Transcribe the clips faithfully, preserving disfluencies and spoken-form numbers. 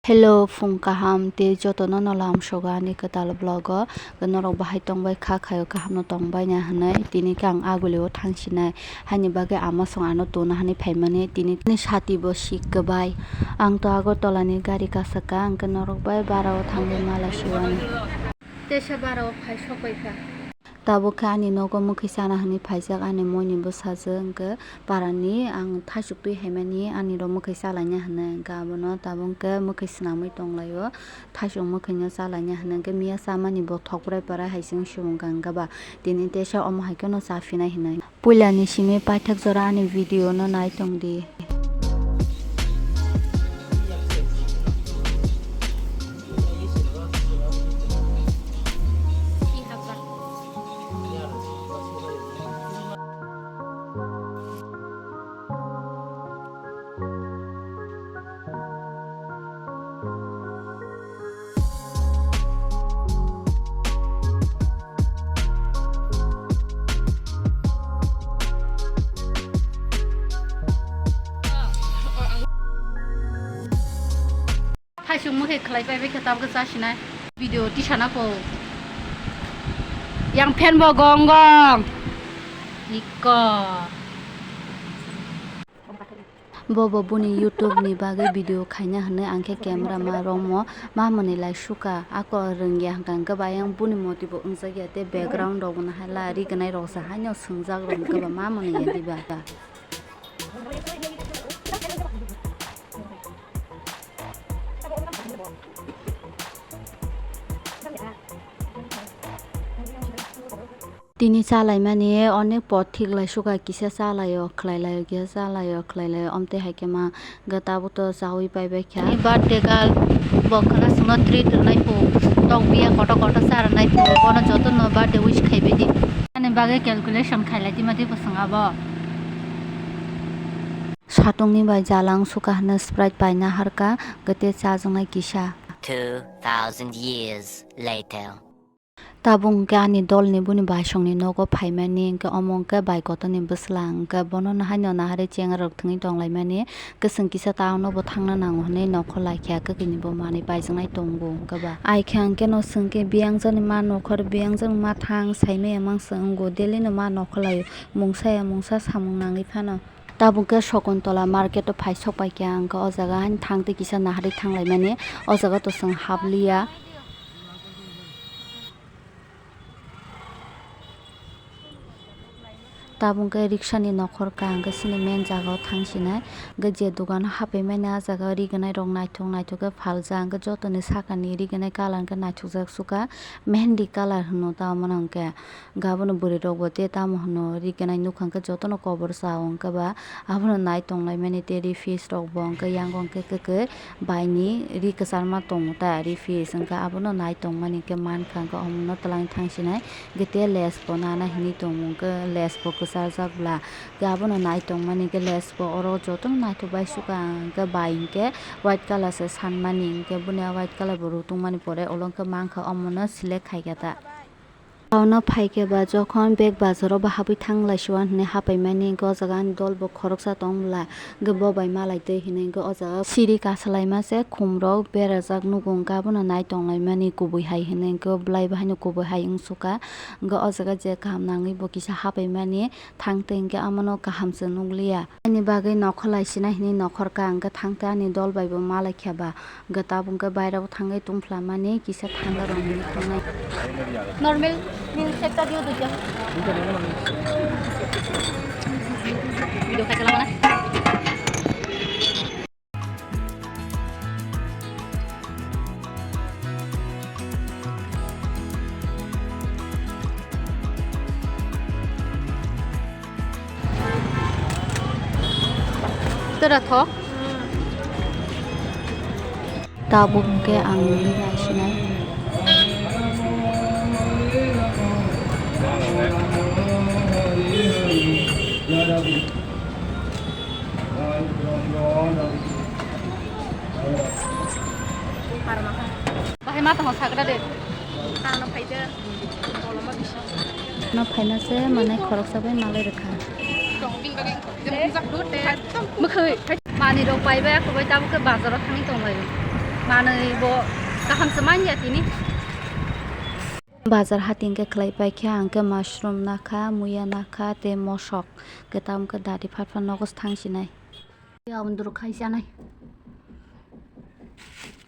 Hello, phung kaham tei jotono no lamsogo ani kwtal vlog o. Norok bahai tongbai kha, khayo kaham no tongbai na hinwi. Tini khe ang aguli o thangsinai. Haini bagwi ama song ano tuna hinwi phaimani. Tini, tini sati bo sik kwbai. Ang to Agartala ni gari kasaka, ang khe norok bai bara o thangwi mala siwani. Tesa bara o phai sokbai kha. Tabuk khe ani nogo mwkhwi chana hinwi phaijak ani moi ni bwsajwk, hwnkhe parani ang thaichuk twi haimani ani rok mwkhwi chalaina hinwi, hwnkhe abono tabuk khe mwkhwi swnamwi tonglaio, thaichuk mwkhwino chalaina hinwi, hwnkhe miya chamani bo thok bwrai parai hai chwng sibung kha, hwnkhe ba tini tesa omo hai kheno cha phinai hinwi. Puila ni simi paithak jora ani video no nai tong di. Thaisung mokhe khlai pai bai khe tabuk khe chasinai. Video tisana po. Yang fan bo gong gong. Iko. Bobo buni YouTube ni bagwi video khaina hinwi ang khe camera ma romo ma mwnwi lai suka, ako rwngya hwnkha hwnkhe ba ayang buni moti bo wngjakya tei background rok bo naharla ri gwnai rok se haino swngjak rok hwnkhe ba ma mwnwi ya diba. Tini chalaimani onek pot thik lai suka, kisa chalaio, khlai laio, kisa chalaio, khlai laio, omtwi hai khe ma hwnkhe tabuk to chaui pai bai kha. Ni birthday girl bo khwna chwngno treat rwnai phu, tok biya kotor kotor cha rwnai phu, bono jotono birthday wish khai bai di. Ani bagwi calculation khai lai di ma tei bwswng abo. Satungni bai jalang suka hwnwi Sprite paina harka, hwnkhe tei chajaknai kisa. Two thousand years later. Tabuk hwnkhe ani dolni buni baisongni nogo phaimani, hwnkhe omo hwnkhe bai kotorni bwsla, hwnkhe bono haino naharwi chenga rok thwngwi tonglaimani, kwchwng kisa town o bo thangna nango hwnwi nokho laikha, kwkwi ni bo manwi paijaknai tongo hwnkhe ba. Aikha hwnkhe no swngkhe biyangjakni ma nokhor, biyangjakni ma thang saimaya mangsa wngo, daily no ma nokho laio, mungsa ya mungsa samung nangwi phano. Tabuk khe Shakuntola market o phai sok pai kha, hwnkhe o jaga haino thang tei kisa naharwi thanglaimani, o jaga to chwng habliya. Tabuk khe riksani nokhor ka, hwnkhe chini main jaga o thang sinai, hwnkhe je dogan o hapai mani, ah jaga o ri gwnai rok naithok naithok khe phaljak, hwnkhe jotoni sakani ri gwnai colour hwnkhe naithokjak suka, mehendi colour hwno ta omono hwnkhe. Hwnkhe abono bwrwi rok bo tei tamo hwno ri gwnai nukha hwnkhe jotono kobor cha o, hwnkhe ba abono nai tonglaimani tei ri fish rok bo hwnkhe yango hwnkhe kwkwi baini ri kwcharma tongo ta ri fish, hwnkhe abono nai tongmani hwnkhe mankha, hwnkhe omono twlangwi thang sinai hwnkhe tei lace bo nana hinwi tongo, hwnkhe lace bo kwcharjak bla, hwnkhe abono nai tongmani hwnkhe lace bo oro jotono naithok bai suka, hwnkhe bai hwnkhe white colour se sanmani, hwnkhe boni a white colour bo rutungmani pore ulo hwnkhe mankha omono select khaikha ta. Town o phaikhe ba jokhon bag bazar o bo habwi thang laisio hwnwi hapaimani, hwnkhe o jaga ani dol bo khoroksa tong bwla, hwnkhe bo bai malai twi hwnwi, hwnkhe o jaga siri kasalaima se khum rok berajak nugo, hwnkhe abono nai tonglaimani kubui hai hwnwi, hwnkhe o bwlai bo haino kubui hai wngsuka, hwnkhe o jaga je kaham nangwi bo kisa hapaimani thang twi, hwnkhe abono kaham se nukliya. Ani bagwi nokho lai sinai hwnwi nokhor ka, hwnkhe thang twi ani dol bai bo malai khe ba. Hwnkhe tabuk hwnkhe bairabo thangwi tungphla mani kisa thanda rok hinwi thangnai. Normal milk shake ta diyo duita. Video khai chala mana? Tera thok. Tabuk hwnkhe ang nini naisinai. Bahai ma tongma sagra de. Ano phaide. No phaina se manai khoroksa bai malai rwkha. Mwkhwi. Mani rok pai bai, ako bai tabuk khe bazar o thangwi tong lai. Manwi bo kaham se manya tini. Bazar hati hwnkhe khlai paikha, hwnkhe mushroom nakha, muya nakha, tei mosok. Hwnkhe tamo khe dati phat phat nogo thang sinai. Muya wandru khai chanai.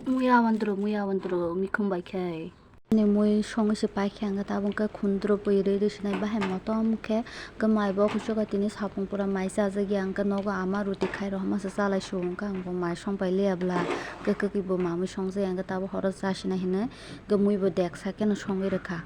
Muya wandru, muya wandru mikhum bai khai. Ani mui songwi se paikha, hwnkhe tabuk khe khundru pui rwi rwi sinai bahai motom khe. Hwnkhe mai bo kuchuka tini sapung pura mai chajak ya, hwnkhe nogo ama ruti khai rohorma se chalai su, hwnkhe ang bo mai song pai liya bla, hwnkhe kwkwi bo mamui song jak ya, hwnkhe tabuk horo cha sinai hinwi, hwnkhe mui bo deksa kheno songwi rwkha.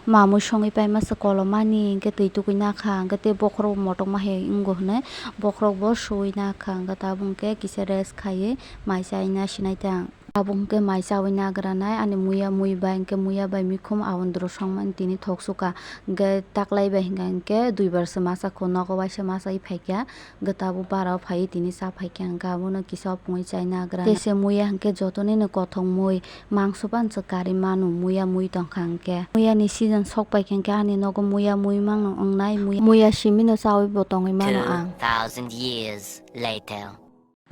Mamui songwi paima se kolomani, hwnkhe twi tugui nakha, hwnkhe tei bokhorok bo motokma hai wngo hinwi, bokhorok bo suwi nakha, hwnkhe tabuk hwnkhe kisa rest khaiwi mai chaina sinai tang. Tabuk hwnkhe mai chawi nagranai ani muya mui bai, hwnkhe muya bai mikhum awandru songmani tini thok suka. Hwnkhe taklai bai hwnkha hwnkhe duibar se masa kho, nogo waisa masawi phaikha, hwnkhe tabuk bara o phaiwi tini cha phaikha, hwnkhe abono kisa opungwi chai nagra. Tei se muya hwnkhe jotonino kothok mui, mangso phano se karwi mano muya mui tongkha hwnkhe. Muya ni season sok paikha hwnkhe ani nogo muya mui mangno wngnai, muya, muya simino chawi bo tongwi mano ang. Two thousand years later.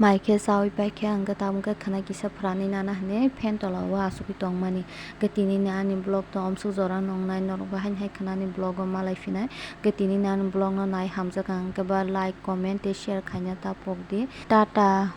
Mai khe chawi paikha, hwnkhe tabuk khe khwna kisa phwranwi nana hinwi fan tola o achugwi tongmani. Hwnkhe tinini ani vlog no omsuk jora nwngnai norok bo haini hai khwnani vlog o malai phinai. Hwnkhe tinini ani vlog no nai hamjak ang, hwnkhe ba like, comment tei share khaina ta pokdi. Tata.